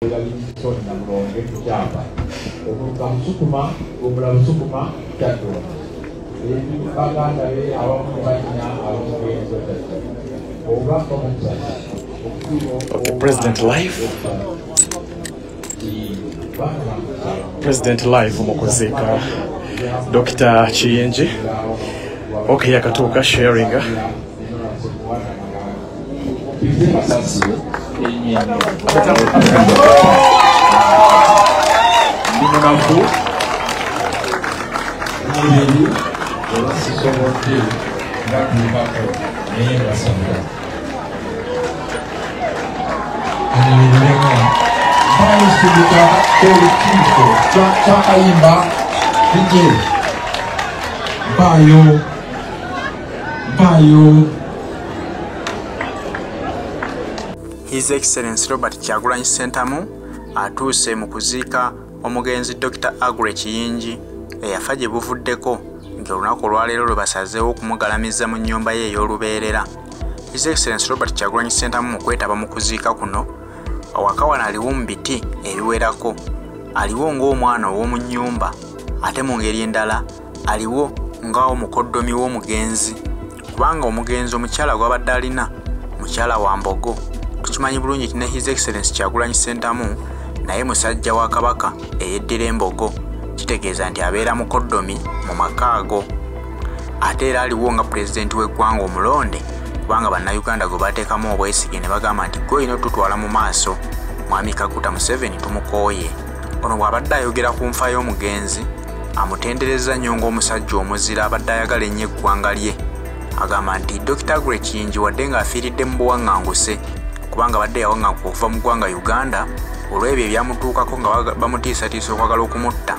Livingstone Namulonge ku kyapa omuluka Busukuma Gombolola Busukuma Kyaddondo eri baganda be awamu ne bannyina ab'omugenzi obubaka obukusatu. Okay, President Live. President Live mu kuziika Dr. Kiyingi. Okay, yakatuuka sharing. Ndi munafu mubiri oba sisobodde batuukako naye mbasabira. Mpaayo olukiiko kyakayimba DJ mpaayo mpaayo. His Excellency Robert Kyagulanyi Ssentamu atuuse mu kuziika omugenzi Dr. Aggrey Kiyingi eyafa gye buvuddeko ng'olunaku olwaleero lwe basazeewo okumugalamiza mu nnyumba ye ey'olubeerera. His Excellency Robert Kyagulanyi Ssentamu mu kwetaba mu kuziika kuno awaka wano aliwo mu biti ebiwerako, aliwo ng'omwana ow'omu nnyumba, ate mu ngeri endala aliwo ng'omukoddomi w'omugenzi, kubanga omugenzi omukyala gw'abadde alina mukyala wa Mbogo. Tukimanyi bulungi nti ne His Excellency Kyagulanyi Ssentamu naye musajja wa Kabaka eyeddira Embogo, kitegeeza nti abeera mukoddomi mu maka ago. Ate era aliwo nga pulezidenti w'eggwanga omulonde, kubanga bannayuganda gwe bateekamu obwesige ne bagamba nti gwe olina otutwala mu maaso, Mwami Kaguta Museveni tumukooye. Ono bw'abadde ayogera ku nfa y'omugenzi amutendereza nnyo ng'omusajja omuzira abadde ayagala ennyo eggwanga lye. Agamba nti Dr. Aggrey Kiyingi wadde ng'afiiridde mu buwaŋŋanguse, kubanga abadde yawaŋŋanguka okuva mu ggwanga Uganda olw'ebyo ebyamutuukako nga bamutiisatiisa okwagala okumutta,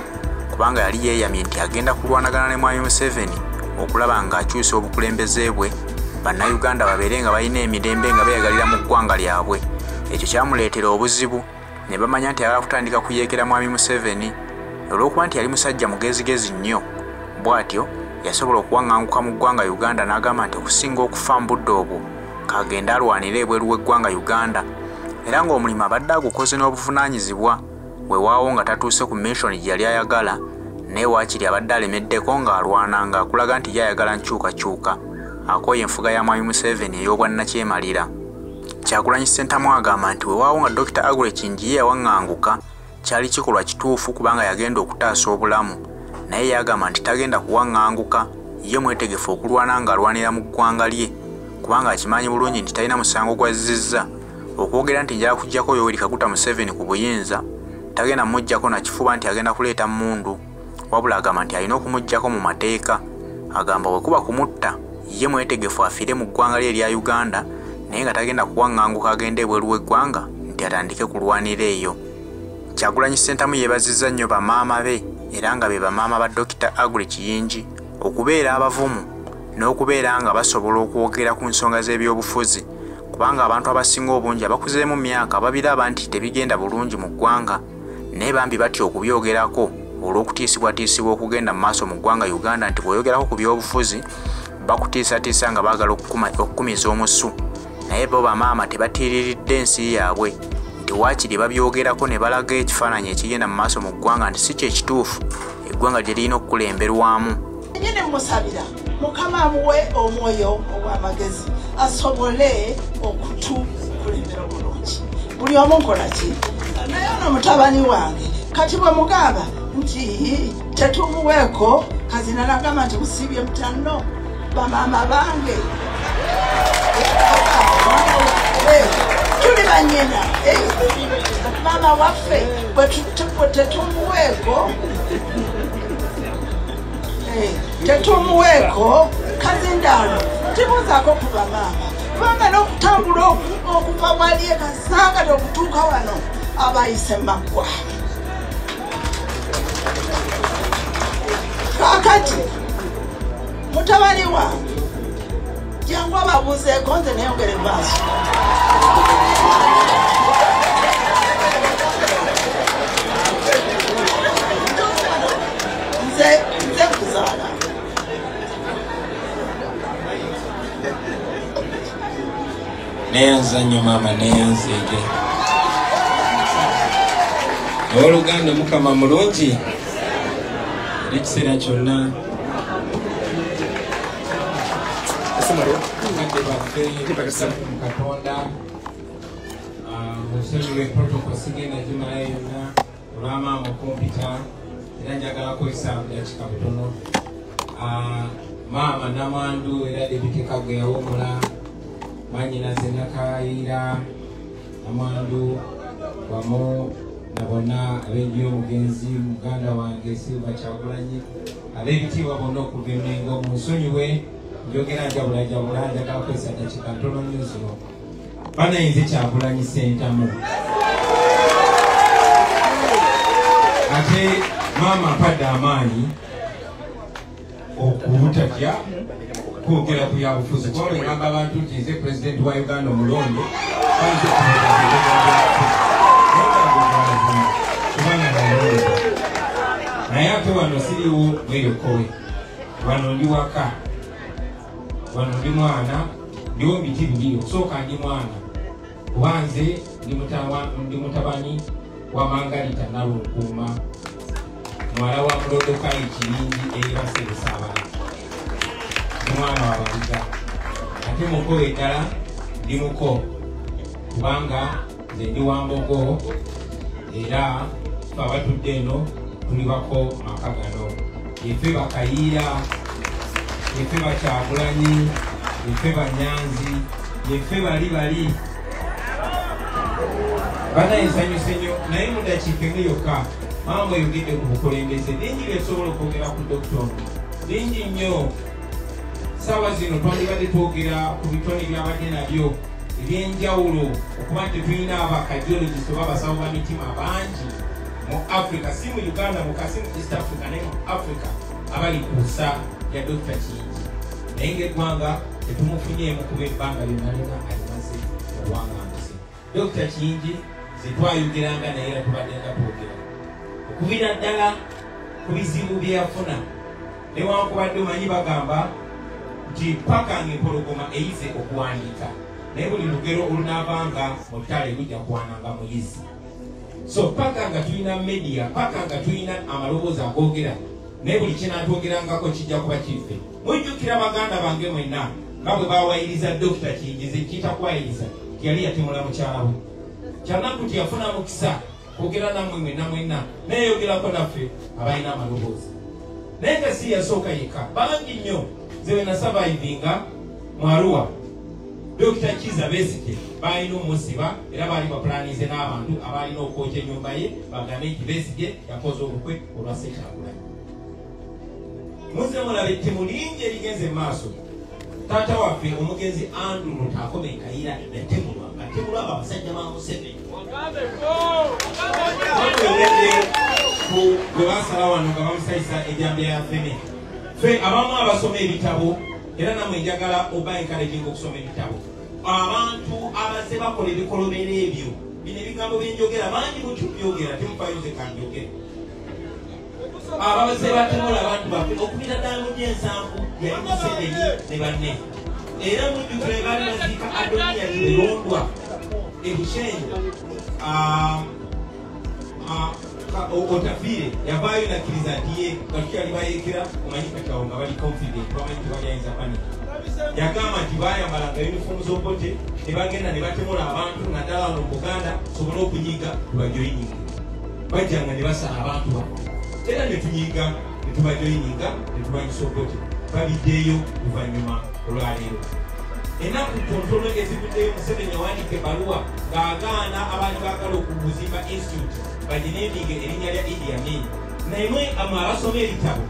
kubanga yali yeeyamye nti agenda kulwanagana ne Mwami Museveni okulaba ng'akyusa obukulembeze bwe, bannayuganda babeere nga balina emirembe nga beeyagalira mu ggwanga lyabwe. Ekyo kyamuleetera obuzibu ne bamanya nti ayagala kutandika kuyeekera Mwami Museveni. Olw'okuba nti yali musajja mugezigezi nnyo, bw'atyo yasobola okuwaŋŋanguka mu ggwanga Uganda n'agamba nti okusinga okufa mu budde obwo kagende alwanire ebweru w'eggwanga Uganda, era ng'omulimu abadde agukoze n'obuvunaanyizibwa. Weewaawo nga tatuuse ku mission gye yali ayagala, naye waakiri abadde alemeddeko ng'alwana ng'akulaga nti ye ayagala nkyukakyuka, akooye enfuga ya Mwami Museveni ey'obwannakyemalira. Kyagulanyi Ssentamu agamba nti weewaawo nga Dr. Aggrey Kiyingi ye yawaŋŋanguka kyali kikolwa kituufu kubanga yagenda okutaasa obulamu, naye yagamba nti tagenda kuwaŋŋanguka, ye mwetegefu okulwana ng'alwanira mu ggwanga lye, kubanga akimanyi bulungi nti talina musango gw'azzizza. Okwogera nti njala kuggyako Yoweri Kaguta Museveni ku buyinza, tagenda muggyako na kifuba nti agenda kuleeta mmundu, wabula agamba nti alina okumuggyako mu mateeka. Agamba bwe kuba kumutta ye mwetegefu afiire mu ggwanga lye erya Uganda, naye nga tagenda kuwaŋŋanguka agende ebweru w'eggwanga nti atandike kulwanira eyo. Kyagulanyi Ssentamu yeebazizza nnyo bamaama be era nga be bamaama ba Dr. Aggrey Kiyingi okubeera abavumu n'okubeera nga basobola okwogera ku nsonga z'ebyobufuzi, kubanga abantu abasinga obungi abakuzeemu myaka babiraba nti tebigenda bulungi mu ggwanga, naye bambi batya okubyogerako olw'okutiisibwatiisibwa okugenda mu maaso mu ggwanga Uganda nti bw'oyogerako ku byobufuzi bakutiisatiisa nga baagala okukumiza omusu. Naye bo bamaama tebatiiriridde ensi yaabwe nti waakiri babyogerako ne balaga ekifaananyi ekigenda mu maaso mu ggwanga nti si kye kituufu eggwanga gye lirina okukulemberwamu. Nyine musabira Mukama amuwe omwoyo ogw'amagezi asobole okutukulembera obulungi. Buli omu nkola ki? Naye ono mutabani wange kati bwe mugamba nti tetumuweeko kazina nagamba nti musibye mutanno bamaama bange tuli bannyina, maama waffe bwe tetumuweeko tetumuweeko kazindaalo tibuuzaako ku bamaama, kubanga n'okutambula okuva wali e Kasangati okutuuka wano abayise maggwa. Kaakati mutabani wange jangu ababuuzeeko nze neyongere mu maaso. Nze kuzaala. Neyanza nnyo maama, neyanzeege. Abooluganda, Mukama mulungi era ekiseera kyonna. Bakadde baffe mu Katonda, musonyiwe protocol, sigenda gimalayo yonna olw'amaama okumpita, era njagala kukozesa budakika butono. Maama namwandu era Deputy Kagwe yawumula, mwanyinaze Nakayiira namwandu, wamu na bonna ab'enju y'omugenzi, muganda wange Silva Kyagulanyi, ab'ebitiibwa bonna okuva Emmengo, munsonyiwe njogera njabulajabula, njagala kukozesa dakika ntono nnyo zino. Banayinze Kyagulanyi Ssentamu, ate maama mpadde amaanyi okubutatya kwogera ku byabufuzi, kuba bwe ngamba abantu nti nze pulezidenti wa Uganda omulonde, bayinza kubanga nalonda, naye ate wano siriwo mweyokowe, wano ndi waka, wano ndi mwana, ndiwo miti bibiri. Okusooka ndi mwana, kuba nze ndi mutabani wa Mangalita Nalunkuuma, muwala wa Mulodokayi Kiyingi eyebase Busaabala, ndi mwana wa Baliga. Ate muko eddala ndi muko, kubanga nze ndi wa Mbogo, era ffe abatudde eno tuli bako maka gano. Yeffe Bakayiira, yeffe Bakyagulanyi, yeffe Banyanzi, yeffe bali bali. Banaye nsanyuse nnyo, naye mu ddakiika emu yokka maama oyogedde ku bukulembeze bingi byetusobola okwogera ku dokita ono, bingi nnyo. Saawa zino twandibadde twogera ku bitone byabadde nabyo ebyenjawulo, okuba nti tulina abacardiologist oba abasawo ba mitima bangi mu Africa, si mu Uganda muka, si mu East Africa, naye mu Africa, abali ku nsa ya Dr. Kiyingi, naye ng'eggwanga tetumufunyeemu kuba ebbanga lyonna lyonna alimaze obuwanganguse. Dr. Kiyingi ze twayogeranga naye era tubadde nga twogera okuviira ddala ku bizibu bye yafuna, newankubadde omanyi bagamba nti paka ng'empologoma eyize okuwandiika, naye buli lugero olunaavanga mu ttale lujja kuwananga muyizi. So paka nga tulina media, paka nga tulina amaloboozi agoogera, naye buli kinaatwogerangako kijja kuba kiffe. Mujjukira baganda bange mwenna nga bwe bawayiriza Dr. Kiyingi, ze kiyita kuwayiriza, tiyali yatemula mukyala we. Kyanaku tiyafuna mukisa kwogera nammwe mwenna mwenna, nayeyogerako naffe abalina amaloboozi, naye nga si yasooka yekka, bangi nnyo. Nze bwe nasurvivinga mu Arua, Dr. Kiza Besigye balina omusiba, era baali bapulanize n'abantu abalina okwokya ennyumba ye, bagambe nti Besigye yakoze olukwe olwa Ssekyagulanyi. Muzze mulaba ettemu lingi erigenze mu maaso. Taata waffe omugenzi Andrew Lutaakome Kayiira yatemulwa, atemulwa abo abasajja ba Museveni. Bamwogedde ku bwe basala wano nga bamusayisa ejjambiya ya ffene. Ffe abamu abasoma ebitabo, era nammwe njagala oba encouraging okusoma ebitabo, abantu abazze bakola ebikolobero ebyo, bino ebigambo byenjogera bangi mutubyogera, temufayo nze kanjogere. Abazze batemula abantu baffe okubira ddala mu gyensanvu yali Museveni ne banne, era mujjukira baali baziika Adoniya Kirondwa e Bushenyi, Otafiire yavaayo nakkiriza nti ye nga tukyali bayeekera, omanyi kati awo nga bali confident, bamanyi tebalyayinza panic, yagamba nti bayambalanga yunifoomu z'obote ne bagenda ne batemula abantu naddala wano mu Buganda sobole okunyiga tubajoyininge. Bajjanga ne basala abantu baffe, era ne tunyiga ne tubajoyininga ne tulwanyisa obote. Babiddeeyo luvannyuma olwaleero. Ennaku ntono ezivuddeyo, Museveni yawandiika ebbaluwa ng'agaana abaali baagala okuzimba institute bagineeminge erinnya lya Idi Amin. Naye mwe abasoma ebitabo,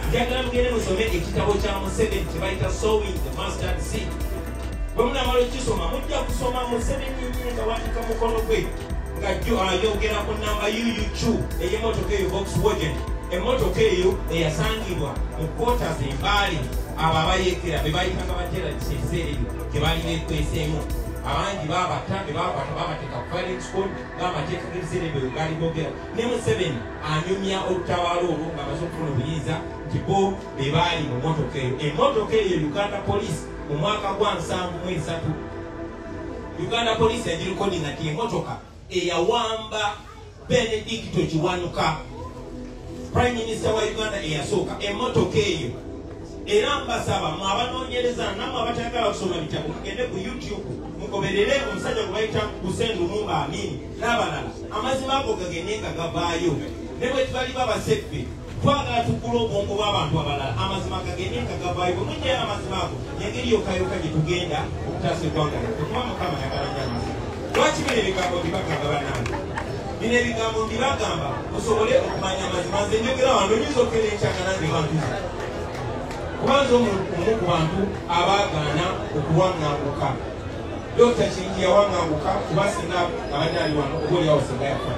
njagala mugende musome ekitabo kya Museveni kye bayita Sowing the Mustard Seed. Bwe munaamala okukisoma mujja kusoma Museveni yennyini nga wandika mukono gwe nga ayogera ku namba UUQ ey'emmotoka eyo Volkswagen, emmotoka eyo eyasangibwa mu quarters e Mbale, abo abayeekera be bayitanga baterrorist ebiseera ebyo gye baali beekweseemu. Abangi babatta, be bakwata babateeka ku firing squad ng'amateeka g'ebiseera ebyo gaali googera. Ne Museveni anyumya olutabaalo olwo ng'amaze okufuna obuyinza nti bo be baali mu mmotoka eyo. Emmotoka eyo Uganda Police mu mwaka gwa 73, Uganda Police yagirekodinga nti emmotoka eyawamba Benedicto Kiwanuka, Prime Minister wa Uganda eyasooka, emmotoka eyo. Era mbasaba mwe abanoonyereza nammwe abatayagala kusoma bitabo, mugende ku YouTube mugoberere omusajja gwe bayita Hussein Lumumba Amin n'abalala, amazima ago gagende nga gavaayo. Ne bwe tubali babaseffe twagala tukule obwongo bw'abantu abalala, amazima gagende nga gavaayo. Bwe mujjayo amazima ago, engeri yokka yokka gye tugenda okutaasa eggwanga lyaffe, kuba Mukama ayagala nnyo amazima. Lwaki bino ebigambo mbibagamba bannange? Bino ebigambo mbibagamba musobole okumanya amazima. Nze njogera wano oyinza okukera enkyanga nange bantuza, kubanza omu ku bantu abaagaana okuwaŋŋanguka. Dr. Kiyingi yawaŋŋanguka kuba singa abadde ali wano oba oliawo singa yafa.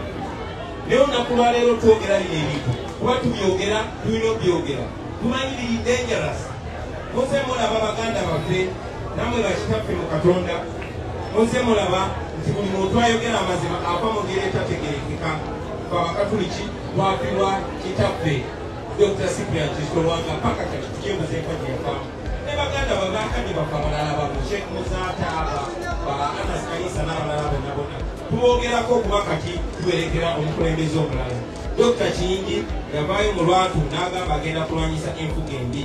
Naye olunaku lwaleero twogera bino ebintu kuba tubyogera, tulina obyogera, tumanyi biri dangerous. Muze mulaba baganda baffe nammwe bakitaffe mu Katonda, muze mulaba nti buli muntu ayogera amazima ava mu ngeri etategerekeka. Ffe Abakatuliki twafirwa kitaffe Dr. Cyprian Kizito Lwanga paka kati tukyebuza enfa gye yavaamu. Ne baganda babakadde baffe abalala ba Sheikh Muzaata, ba Anas Kalisa n'abalala bonna bonna tuboogerako kuba kati tuwerekera omukulembeze omulala. Dr. Kiyingi yavaayo mu lwatu n'agamba agenda kulwanyisa enfuga embi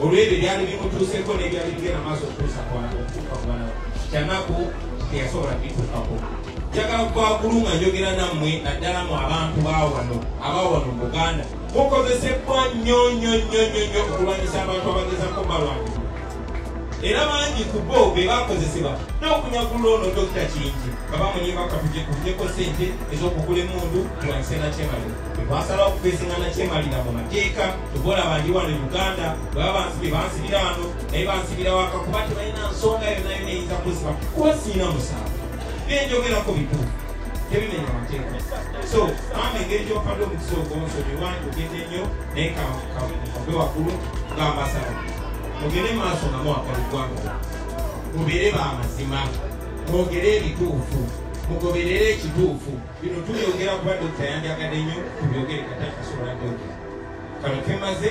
olw'ebyo byali bimutuuseko n'ebyali bigenda maaso okutuusa okutuuka ku bana. Kyanaku teyasobola bituukako. Njagala kwagulu nga njogera nammwe naddala mu abantu bawano abawano mu Buganda, mukozesebwa nnyo nnyo nnyo nnyo nnyo okulwanyisa abantu abagezaako balwanirwa. Era bangi ku bo be bakozesebwa n'okunyagulula ono Dr. Kiyingi nga bamunyimba katujjeko ssente ez'okugula emmundu tulwanyise Nakyemalira. Twasalawo okufeesinga Nakyemalira mu mateeka. Tubolaba ndi wano Uganda, bwe baba bansibye bansibira wano, naye bansibira waka kuba tebalina nsonga yonna yonna eyinza kunsiba kuba sirina musango. Byenjogerako bituufu, tebimenya mateeka. So maama, engeri gy'ompadde omukisa ogwo nsonyiwa njogedde nnyo, naye kave waggulu nga mbasaba mugende maaso nga mwagala eggwanga, mubeere b'amazima, mwogere ebituufu, mugoberere ekituufu. Bino tubyogera kuba Dokita yandyagadde nnyo tubyogere, kati akasobola byogera. Kano kemaze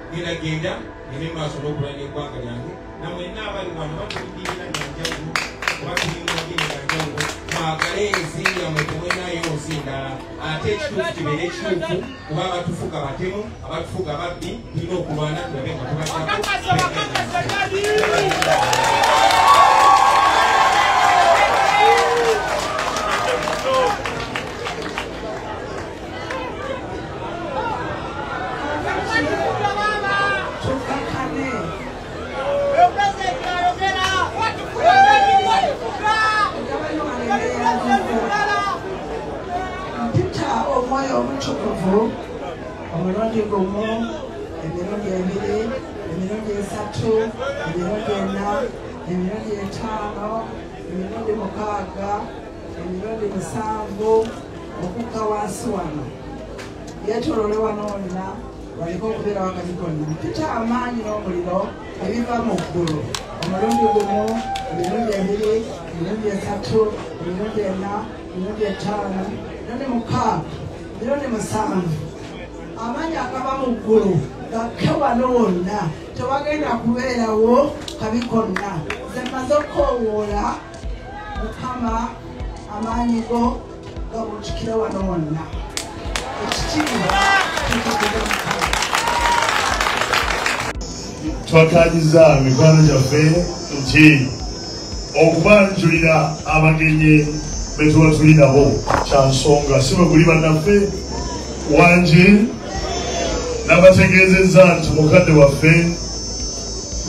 ngendagenda ngende maaso n'okulwana eggwanga lyange. Namwenna abali wano batulindirira nyanjawulo oba tuli mu madiini ganjawulo, mwagale ensi yammwe, temwenayo nsi ndala. Ate ekituufu kibeere ekituufu, kuba abatufuga batemu, abatufuga babbi, tulina okulwana tulabe nga tubajjako. Tukakane. Mpita omwoyo omutukuvu omulundi gumu, emirundi ebiri, emirundi esatu, emirundi ena, emirundi etaano, emirundi mukaaga, emirundi musanvu, okukka wansi wano yeetooloole wano wonna waliko okubeera wakati gonna. Mpita amaanyi n'omuliro ebiva mu ggulu omulundi gumu, emirundi ebiri, emirundi esatu, emirundi ena, emirundi etaano, emirundi mukaaga, emirundi musanvu. Amaanyi agava mu ggulu gakke wano wonna, tewagenda kubeerawo kabi konna. Nze mmaze okukoowoola Mukama, amaanyi go gabuutikire wano wonna. Ekitiibwa kitukuze Mukama. Twakaanyiza mikwano gyaffe nti okubanjulira abagenyi be tuba tuli nabo kya nsonga, si bwe guli bannaffe wangi. Nabategeezezza nti mukadde waffe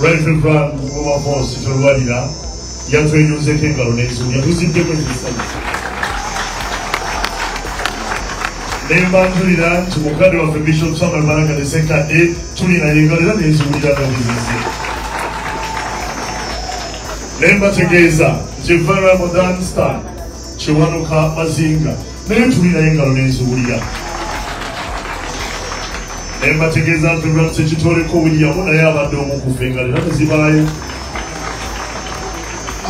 Right Reverend Wilberforce Tolwalira yatwenyuzeko engalo n'enzibu, yatuziddeko ezisanyusa. Nembanjulira nti mukadde waffe Bishop Samuel Baraka ne Ssekadde tuli naye engalo era n'enziwulira nga bwe Nembategeeza nti Venerable Dunstan Kiwanuka Mazinga naye tuli naye engalo n'enziwulira. Nembategeeza nti Reverend Ssekitoleko William naye abadde omukufa engalo era tezibaayo.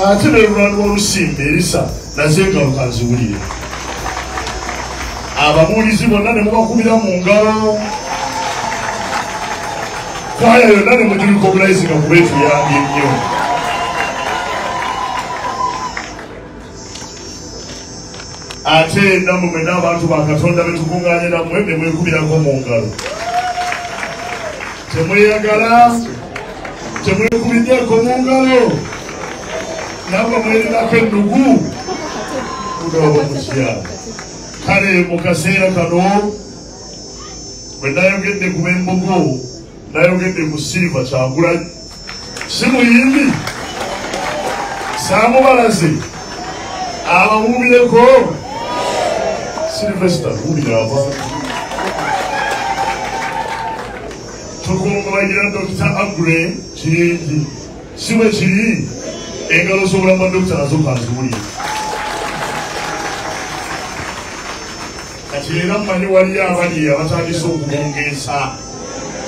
Ate ne Reverend Walusimba Erisa naze engalo kanziwulire. Ababuulizi bonna ne mubakubira mu ngalo. Kwaya yonna ne mugirikogulayizinga kuba etuyambye nnyo. Ate nammwe mwenna abantu ba Katonda betukuŋŋaanye nammwe ne mwekubirako mu ngalo. Temweyagala, temwekubiddeko mu ngalo, nammwe mwerinako ennugu, mugaba mutya. Kale mu kaseera kano bwe nayogedde ku b'embogo, nayogedde ku Silver Kyagulanyi. Si muyimbi, saamubalaze, ababuubireko. Sylvester wulira abantu. Tukungubagira Dr. Aggrey Kiyingi. Si bwe kiri, engalo z'obulamu bwa Dr. nazo kanziwulire. Kati era mmanyi waliyo abali abatandise okubongeesa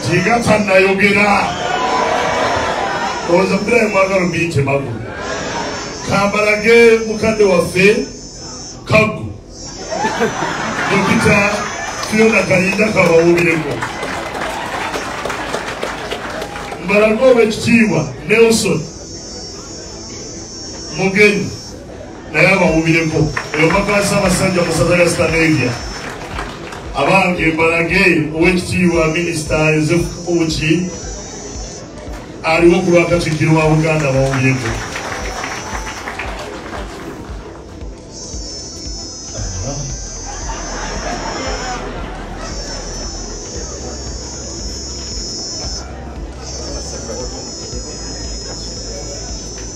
tinga tannayogera. Olowooza mbirayo mwagala muyite magulu. Kambalage mukadde waffe Kaggo, Dr. Fiona Kalinda kabawulireko. Mbalage ow'ekitiibwa Nelson Mugenyi naye abawubireko. Eyo maka Ssaabasajja mu ssaza lya Scandinavia. Abange mbalage ow'ekitiibwa Minisita Joseph Kabuki aliwo ku lwa Katikkiro wa Buganda abawubireko.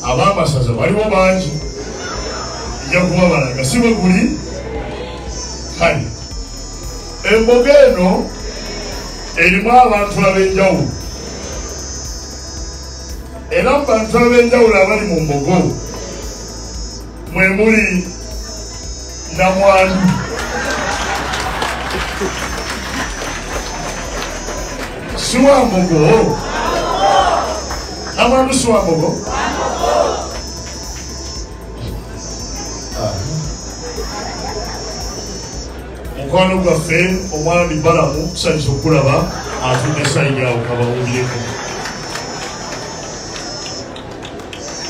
Ab'amasaza baliwo bangi, nja kubabalaga si bwe guli. Kale embogo eno erimu abantu ab'enjawulo, era mu bantu ab'enjawulo abali mu mbogo mwe muli namwandu. Si wa mbogo, namwandu si wa mbogo. Mukwano gwaffe omwami Balamu tusanyusa okulaba atudde sayidi awo kabawulireko.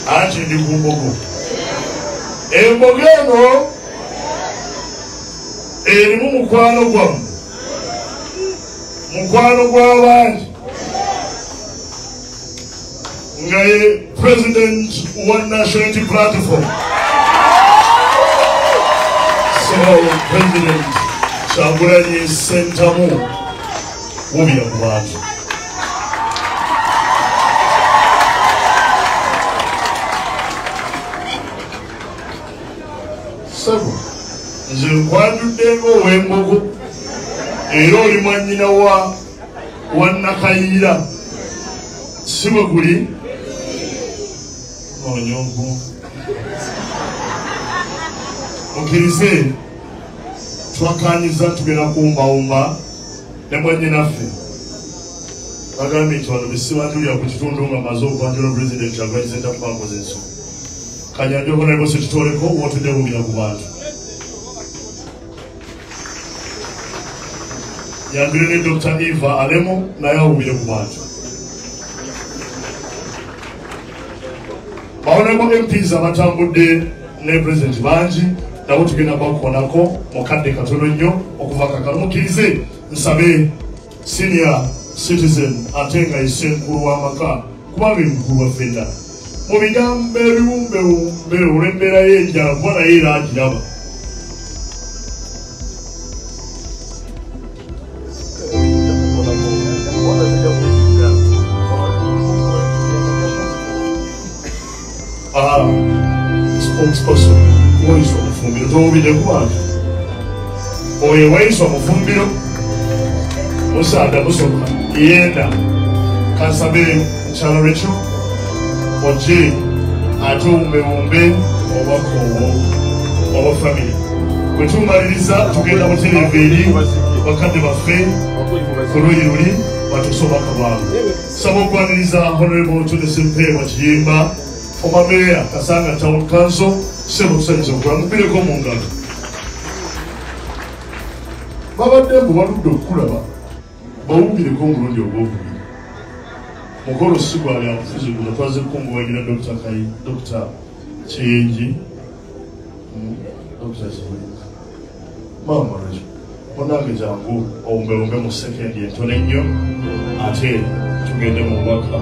Anti ndi ku mbogo. Embogo eno erimu mukwano gwammwe, mukwano gw'abangi, nga ye President wa National Unity Platform. So President Kyagulanyi Ssentamu wubira ku bantu. Ssebo, nze nkwanjudde ng'ow'embogo era oli mwannyina wa Nakayiira, si bwe guli? Noonya ogu. Mukkirize twakanyiza tugenda kuwumbawumba ne mwannyinaffe. Bagambye nti wano besibanjulira ku kitundu nga maze okwanjula Pulezidenti Kyagulanyi Ssentamu bankoze ensobi. Kanyanjule Honorable Ssekitoleko wotudde wubira ku bantu. Yanjule ne Dr. Eva Alemo naye awubire ku bantu. Honorable MPs abatambudde ne Pulezidenti bangi nabo tugenda bakuonako mu kadde katono nnyo okuva kakano. Mukkirize nsabe senior citizen ate nga ye ssenkulu w'amaka kubanga ye mukulu wa ffenna. Mu bigambo ebiwumbewumbe olw'embeera y'enjala kuba naye era agiraba. Spokesperson Waiswa Mufumbiro, towubidde ku bantu. Oyo Waiswa Mufumbiro musaada musoka yenda. Kansabe mukyala Rachel ojje ate owumbewumbe obubaka obwo obwa family. Bwe tumaliriza tugenda butereevu eri bakadde baffe ku luuyi luli batuuse obubaka bwabwe. Nsaba okwaniriza Honorable Tony Ssempeebwa Kiyimba, former Mayor Kasanga Town Council. Ssebo tusanyusa okula mukubireko mu ngalo. Babadde mbu baludde okukulaba, bawumbireko omulundi ogwokubiri. Mukolo si gwa byabufuzi guno, twaze kukungubagira Dr. Kiyingi. Dr. Kiyingi. Maama Rachel, munange jangu owumbewumbe mu sekendi entono ennyo, ate tugende mu bubaka.